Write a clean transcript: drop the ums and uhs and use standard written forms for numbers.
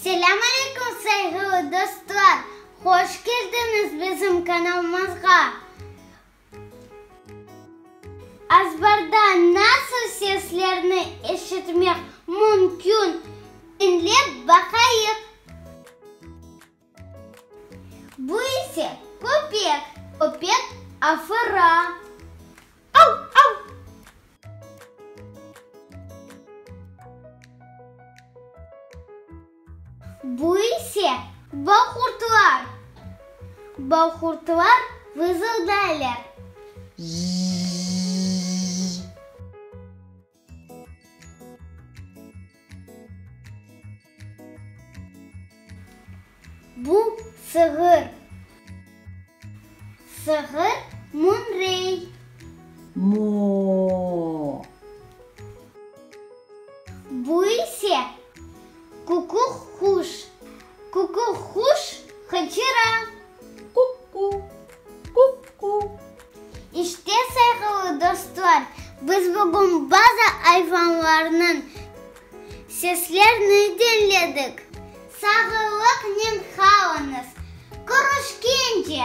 Selâm aleyküm, sayğılı dostlar! Hoş keldiñiz bizim kanalımızğa! Azbarda nasıl seslerni eşitmek mümkün, diñlep baqayıq. Bu ise köpek. Köpek afıra. Av, av! Bu ise balqurtlar. Balqurtlar vızıldaylar. Zzzz. Bu sığır. Sığır müñrey. Moo. Bu ise kukuq quş. Kukuq quş qıçıra. Ku-ku, ku-ku. İşte, sayğılı dostlar, biz bugün bazı ayvanlarnıñ seslerini diñledik. Sağlıqnen qalıñız! Körüşkence!